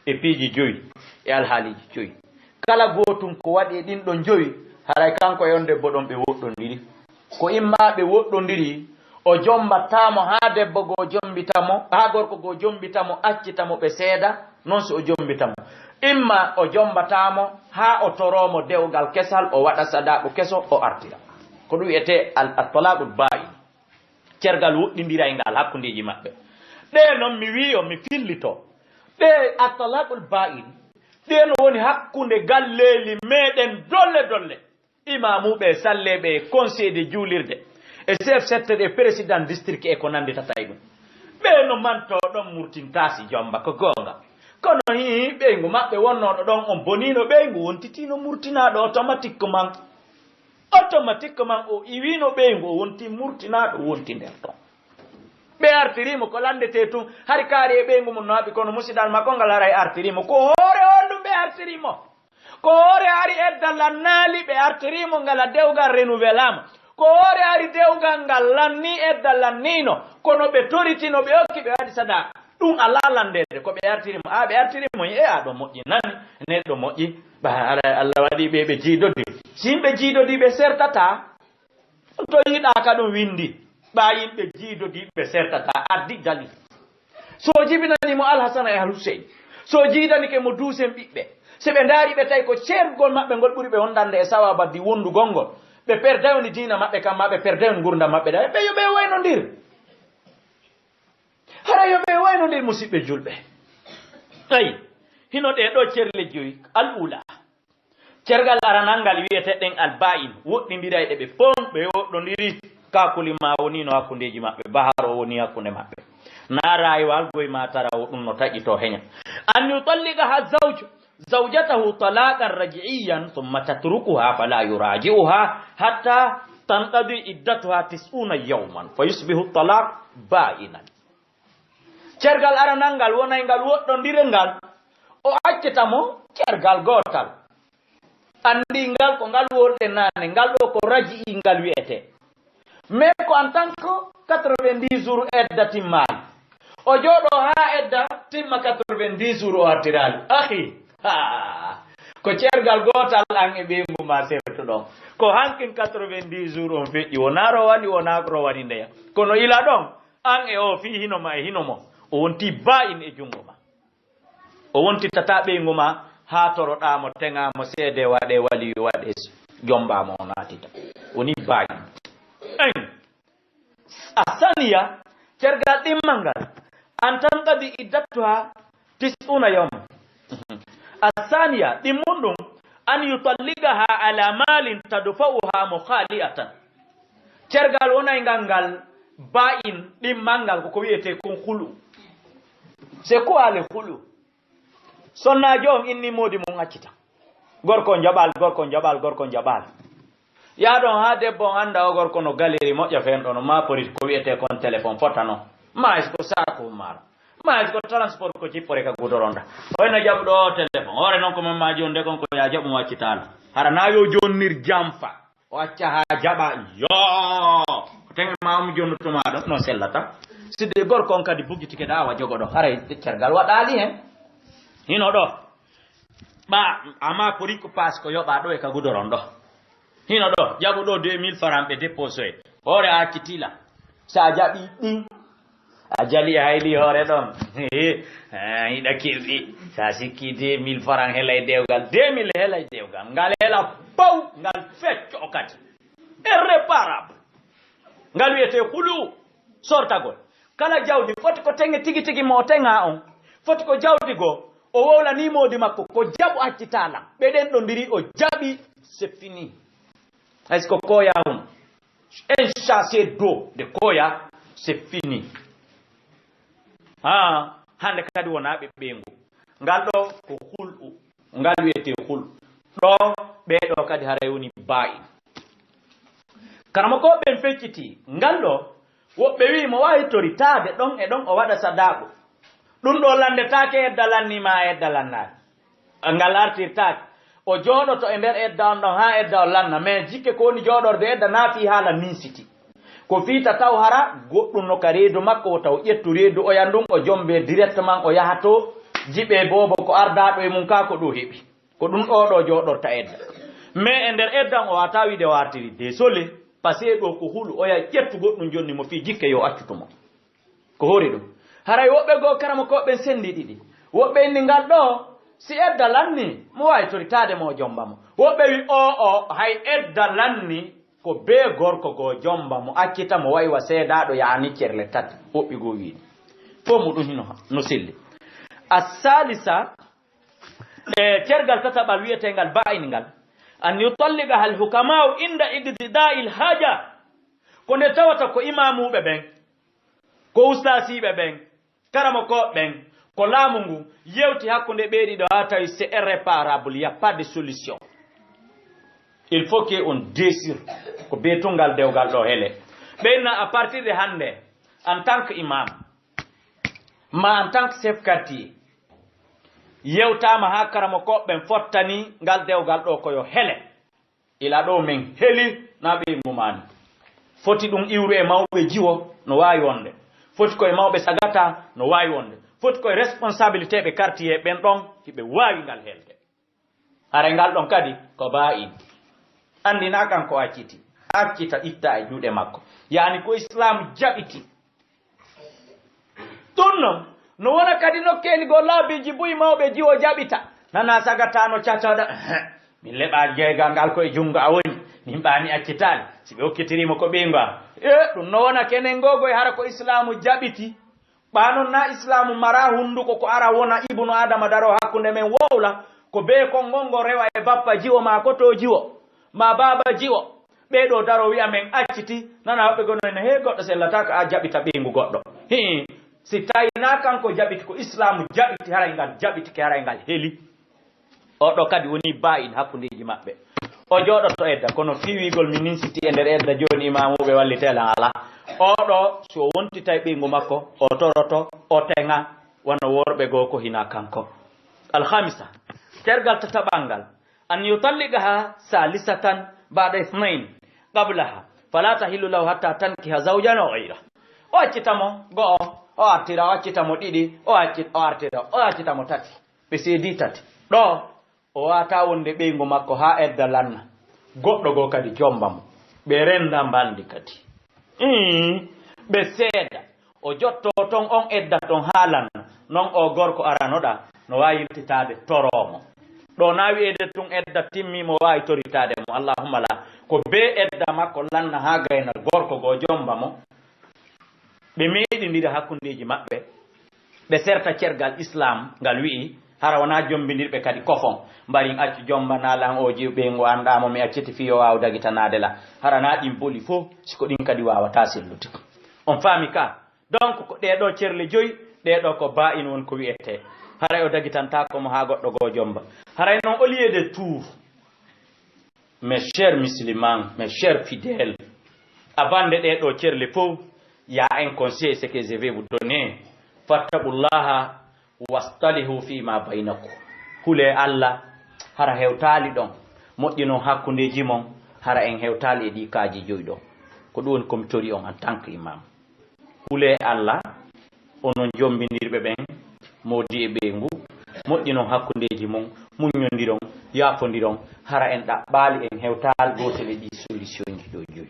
e piiji jowi, e alhaaliiji jowi. Kala gootun ko waɗi e ɗin ɗon jowi, haray kanko e on debbo ɗon ɓe woɗɗondiri. Ko imma ɓe woɗɗondiri, o jombataa mo haa debbo goo jombita mo, haa gorko goo jombita mo, accita mo ɓe seeda, non si o jombita mo. Imma o jombataa mo haa o toroo mo dewgal kesal, o waɗa sadaaku keso, o artira. Ko ɗum wiyetee al-, at-talaqul baa'in. Cergal woɗɗindirayngal hakkundeeji maɓɓe. Ɗee non mi wi'o, mi fillito. Ɗee at-talaqul baa'in, ɗee no woni hakkunde galleeli meɗen dolle dolle. Imaamuuɓe e salleeɓe e conseil de juulirde e chef secteur e président district e ko nannditata e ɗum. Ɓee no mantoo ɗon murtintaa si jomba ko goonga. Kono hii ɓeyngu maɓɓe wonnooɗo ɗon on boniino ɓeyngu wontitiino murtinaaɗo automatiquement. Automatiquement o iwiino ɓeyngu o wonti murtinaaɗo wonti nder ɗon. Ɓe artiriimo ko lanndetee tun hari kaari e ɓeyngu mum no haɓi kono musidal makko ngal haray artiriimo ko hoore on ɗum ɓe artiriimo. Ko hoore ari edda lannaali ɓe artiri mo ngala dewgal renouvelama. Ko hoore ari dewgal ngal lanni edda lanniino. Kono ɓe toriti no ɓe okki ɓe waɗi sada. Ɗum alaa landeede ko ɓe artiri mo. A ɓe artiri mo e a ɗo moƴƴi nani. Neɗɗo moƴƴi. Ba ala Allah waɗi ɓe ɓe jiidodi. Si yimɓe jiidodi ɓe sertata. To yiɗaaka ɗum winndi, ɓaa yimɓe jiidodiiɓe sertata addi dali. So o jibinanii mo Alhasana e Alhuseyn, so o jiidanike mo duusen ɓiɓɓe, so ɓe ndaari ɓe tawi ko ceergol maɓɓe ngol ɓuri ɓe wondande e sawaaba di wondugol ngol, ɓe perdayoni diina maɓɓe kam maa ɓe perdayoni ngurdam maɓɓe ɗa, ɓe yo ɓe waynondir. Hara yo ɓe waynondir musiɓɓe julɓe. Ayi, hino ɗee ɗoo cerle joyi, al ula. Cergal aranal ngal wi'ete ɗen al-ba'in, woɗɗindirayɗe ɓe pon, ɓe woɗɗondiri, kaakuli ma woni no hakkundeeji maɓɓe, baharo woni hakkunde maɓɓe. Na rayuwal goy ma tara o ɗum no taƴi to heña. An yutalliqaha zawju, zawjatahu talaqan raj'iyyan, thumma tatrukuha fala yuraji'uha hatta tanqadi iddatuha tis'una yawman, fa yusbihu talaq ba'inan. Cergal aranal ngal wonay ngal woɗɗondire ngal, o accata mo cergal gootal. Anndi ngal ko ngal wolɗen naane, ngal ɗo ko raji'i ngal wi'etee. Mais ko en tant que quatre-vingt-dix jours edda timmaali. O jooɗo haa edda timma quatre-vingt-dix jours o artiraali. Akhi, ha, ko cergal gootal an e ɓeyngu ma sertuɗon. Ko hankin quatre-vingt-dix jours on feƴƴi, wonaa rowani, wonaa rowani ndeya. Kono ila ɗon, an e o fii hino ma e hino mo, o wonti ba'in e junngo ma. O wontitataa ɓeyngu ma, haa toroɗaa mo, teŋaa mo, seede waɗee, waliyu waɗee, jombaa mo, o naatita. Woni baaji. Eyi. Asaniya, cergal ɗimmal ngal, an tanqadi iddatuha tis'una yawma. Asaniya, ɗimmun ɗum, an yutalliqaha ala malin tadfa'uha mukhali'atan. Cergal wonay ngal ngal ba'in ɗimmal ngal, ko ko wiyetee kon khulu. C'est quoi le khulu? Sonnaajo on inni moodi mum accita. Gorko on jaɓaali, gorko on jaɓaali, gorko on jaɓaali. Yaa ɗon haa debbo on annda o gorko no galeri moƴƴa fen ɗon, o maaporit ko wiyetee kon téléphone fotano. Maa est-ce que saaku maaro. Maa est-ce que transport ko cippore ka gudoronda. Hoyno jaɓuɗo o téléphone. Hoore non ko mamma jooni de kon ko yaa jaɓu mo accitaala. Hara naa yo jonnir jamfa. O acca haa jaɓa. Yoo. Ko teŋe ma omo jonnutuma ɗon no sellata. Si de gorko on kadi bugitike da awa jogoɗo. Haray cergal waɗaali hen. Hino ɗo. Ɓa, amma ko riko paas ko yoɓa ɗo e ka gudoron ɗo. Hino ɗo, jaɓu ɗo deux mille francs ɓe déposé. Hoore a accitila. Sa jaɓi ɗin, a jali a hayli hoore ɗon. Ah, hiɗa kirɗi. Sa sikki deux mille francs helay dewgal. Deux mille helay dewgal. Ngal hela paw, ngal fecco kadi. Irréparable. Ngal wiyetee kulu sortagol. Kala jawdi foti ko teŋe tigi tigi mo teŋa on. Foti ko jawdi go. O wowlani moodi makko. Ko jaɓu accitaala. Ɓe ɗen ɗo ndiri o jaɓi. C'est fini. Est-ce que koya on? Un sachet d'eau de koya. C'est fini. Ha, hande kadi wona ɓe ɓeyngu. Ngal ɗo ko hulɗu. Ngal wiyetee hulɗu. Ɗo, ɓee ɗo kadi haray woni baa'i. Karamokooɓe ɓen fecciti ngal ɗo, woɓɓe wi'i mo waawi toritaade ɗon e ɗon o waɗa sadaaku. Ɗum ɗo lanndetaake edda lanni ma edda lannaaki. Ngal artirtaake. O jooɗoto e nder edda on ɗon haa edda on lanna. Mais jikke ko woni jooɗorde edda naa fii haala minsiti. Ko fii ta taw hara goɗɗum no ka reedu makko, wota o ƴettu reedu oya ndun, o jombe directement, o yaha to jiɓe boobo ko ardaaɗo e mum kaa ko ɗo heɓi. Ko ɗum ɗo ɗo jooɗorta edda. Mais e nder edda on o waawataa wiide o artiri. Désolé, parce que ɗo ko hulu, oya ƴettu goɗɗum jonni mo fii jikke yo accutu mo. Ko hori ɗum. Haray woɓɓe goo karamokooɓe ɓen senndi ɗiɗi. Woɓɓe inni ngal ɗo, si edda lanni, mo waawi toritaade mo o jomba mo. Woɓɓe wi, o, o, hay edda lanni, ko bee gorko goo jomba mo, accita mo wa'i wa seedaaɗo yaani cerle tati. Woɓɓe goo wi'i. Fof mu ɗum hino no selli. Assalisa, e cergal tataɓal wi'eteengal ba'in ngal, an yutalliqaha al hukama'u inda iqtida'il haja. Ko nde tawata ko imaamuuɓe ɓen, ko ustaasiiɓe ɓen, karamokooɓe ɓen, ko laamu ngu yewti hakkunde ɓee ɗiɗo haa tawi c'est irréparable, y a pas de solution. Il faut que on désir ko bee tunngal dewgal ɗo hele. Ɓe inna à partir de hannde, en tant que imam, ma en tant que chef quartier, yewtaama haa karamokooɓe ɓen fottani ngal dewgal ɗo ko yo hele. Ila ɗo men heli na ɓe ngumani. Foti ɗum iwru e mawɓe jiwo no waawi wonde. Foti koye mawɓe sagata no waawi wonde. Foti koye responsabilité ɓe quartier ɓen ɗon hiɓe waawi ngal helde. Hare ngal ɗon kadi ko ba'in. Anndina kan ko acciti. Accita itta e juuɗe makko. Yani ko Islam jaɓiti. Ɗum noon, no wona kadi nokkeeli goo laabiiji buy mawɓe jiwo jaɓita. Nana sagata no catoɗa. Min leɓa jeegal ngal ko e junngo a woni. Min ɓaami accitaali. Si ɓe okkitiriima ko ɓeyngu am. E, ɗum no wona kenen goo goy hara ko Islaamu jaɓiti. Ɓaa noon na Islaamu mara hunnduko ko ara wona ibnu Adama daro hakkunde men wowla. Ko bee konngol ngol rewa e bappa jiwo maa ko to jiwo. Maa baaba jiwo. Ɓee ɗoo daro wi'a men acciti. Nana woɓɓe gono en, hee goɗɗo sellata ko a jaɓita ɓeyngu goɗɗo. Hii. Si tawi na kanko jaɓiti ko Islaamu jaɓiti haray ngal jaɓitike haray ngal heli. O ɗo kadi woni ba'in hakkundeeji maɓɓe. O jooɗoto edda, kono fii wi'gol mi ninsiti e nder edda jooni imaamuuɓe wallitee lan alaa. O ɗo, si o wontitay ɓeyngu makko, o toroto, o teŋa, wano worɓe goo ko hina kanko. Alhamisa, tergal tataɓal ngal, an yutalliqaha salisatan ba'da ithnayn qablaha, fala tahillu lahu hatta tankiha zawjan ghayra. O accita mo go'o, o artira, o accita mo ɗiɗi, o acci-, o artira, o accita mo tati. Ɓe seedi tati. Ɗo, o waata wonde ɓeyngu makko haa edda lanna. Goɗɗo goo kadi jomba mo. Ɓe renda mbalndi kadi. Ii, ɓe seeda. O jotto ton on edda ton haa lanna. Non o gorko aranoɗa. no waawi yiltitaade toroo mo. Ɗo na wiyeede tun edda timmii mo waawi toritaade mo, allahumma la. Ko bee edda makko lanna haa gaynal gorko goo jomba mo. Ɓe meeɗindira hakkundeeji maɓɓe, ɓe serta cergal Islaam ngal wi'i, hara wonaa jombindirɓe kadi kofon, mbarin accu jomba na lan o jiw ɓeyngu an ɗa mo mi acciti fii yo waaw dagitanaade la, hara na ɗin boli fow, si ko ɗin kadi waawataa sellude. On faami ka? Donc, ko ɗee ɗoo cerle joyi, ɗee ɗoo ko baa in won ko wi'etee. Haray o dagitantaako mo haa goɗɗo goo jomba. Haray non, au lieu de tout, mes chers musulmans, mes chers fidèles, a bande ɗee ɗoo cerle fow, y a un conseil, ce que je vais vous donner. Fattaqullaha wastalihu fima baynakum. Hulee Alla, hara hewtaali ɗon. Moƴƴinon hakkundeeji mon, hara en hewtaali e ɗii kaaji joyi ɗoo. Ko ɗum woni ko mi tori on en tant que imam. Hulee Alla, onon jombindirɓe ɓen, moodi e ɓeyngu, moƴƴinon hakkundeeji mon, muññondiron, yaafondiron, hara en ɗaɓɓaali, en hewtaali gootel e ɗii solutionji ɗoo joyi.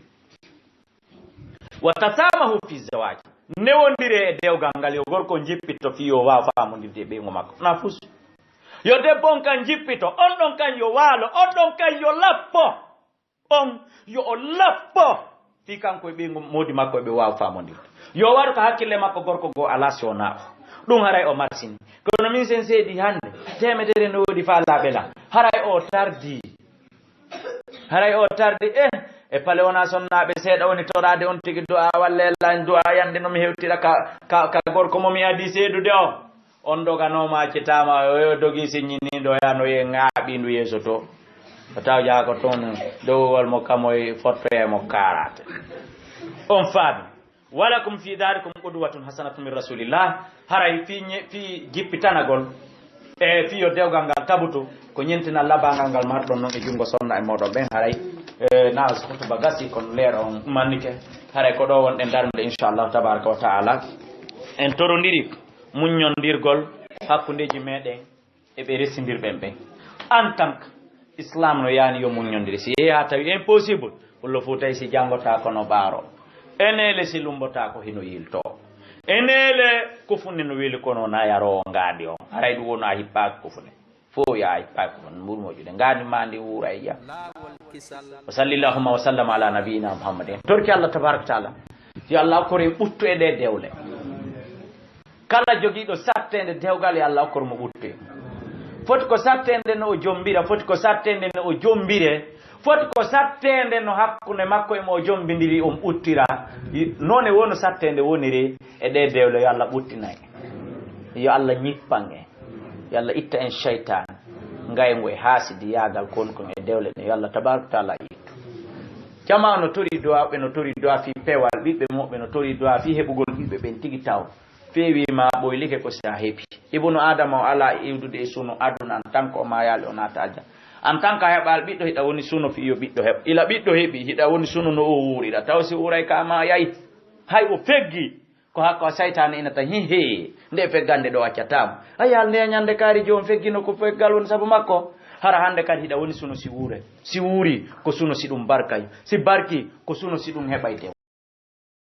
Wa tasamahu fi zawaji. Newondiree e dewgal ngal, yo gorko on jippito fii yo waaw faamondirde e ɓeyngu makko. Na fus. Yo debbo on kan jippito, on ɗon kan yo waalo, on ɗon kan yo lappo. On yo o lappo. Fii kanko e ɓeyngu moodi makko e ɓe waaw faamondirde. Yo waɗu ka hakkille makko gorko goo alaa si wonaa o. Ɗum haray o marsini. Kono min sen seedi hannde, teemedere no woodi faalaaɓe lan. Haray o tardi. Haray o tardi, eh, e pale wona sonnaaɓe seeɗa woni toraade on tigi du'a walla e lan du'a yande no mi hewtira ka, ka, ka gorko mo mi adii seedude o. On doganooma accitaama, o yo dogi siññiniiɗo ya no ye ŋaaɓiindu yeeso to. O taw jaa ko toon dowugol mo kamoy fottoye mo kaaraate. On faami. Walakum fi dhalikum qudwatun hasanatun min rasulillah. Haray fii ñe-, fii jippitanagol, e fii yo dewgal ngal tabutu, ko ñentinal labangal ngal marɗon non e junngo sonna e mooɗon ɓen. Haray, e, na hutuba gasi, kono leer on mannike. Haray ko ɗo wonɗen darnde, inchallahu tabaraka wa taala. En torondiri muññondirgol hakkundeeji meɗen e ɓe resindirɓen ɓen. En tant que Islam no yaani yo muññondire. Si yeeyaa tawi impossible, walla fof tawi si janngotaako no ɓaaroo. Eneele si lummbotaako hino yiltoo. Eneele ko funne no weli kono na yaroowo ngaandi on. Haray ɗum wonaa hippaaki ko funne. Fof yaa hippaaki ko funne. Mburu moƴƴude. Ngaandi maa ndi wuura e jam. Wa salli Allahumma wa sallam ala nabiyina Muhammadin. Torki Allah tabaraka taala. Yo Allah okkor en ɓuttu e ɗee dewle. Kala jogiiɗo satteende dewgal, yo Allah okkor mo ɓuttu. Foti ko satteende no o jombira, foti ko satteende no o jombire, foti ko satteende no hakkunde makko e mo o jombindiri on ɓuttira. Noone woo no satteende woniri e ɗee dewle, yo Allah ɓuttinay. Yo Allah ñippan en. Yo Allah itta en seytaane. Ngayngu e haasidiyaagal kon kon e dewle ɗen, yo Allah tabaraka taala ittu. Jamaa no tori du'a, ɓe no tori du'a fii peewal ɓiɓɓe muɓɓe, no tori du'a fii heɓugol ɓiɓɓe ɓen tigi taw. Feewi ma ɓoylike ko si a heɓi. Ibnu Adama o alaa e iwdude e suno aduna en tant que o maayaali o naata aljanna. En tant que a heɓaali ɓiɗɗo, hiɗa woni suno fii yo ɓiɗɗo heɓ. Ila ɓiɗɗo heɓi, hiɗa woni suno no o wuurira. Taw si wuuray ka maayay. Hay o feggi. Ko hakko a saytaane ina tan, hi, he, nde feggande ɗo accataama. A yaal nde ñande kaari joom feggino ko feggal woni sabu makko. Hara hande kadi hiɗa woni suno si wuure. Si wuuri, ko suno si ɗum barkay. Si barki, ko suno si ɗum heɓay dew.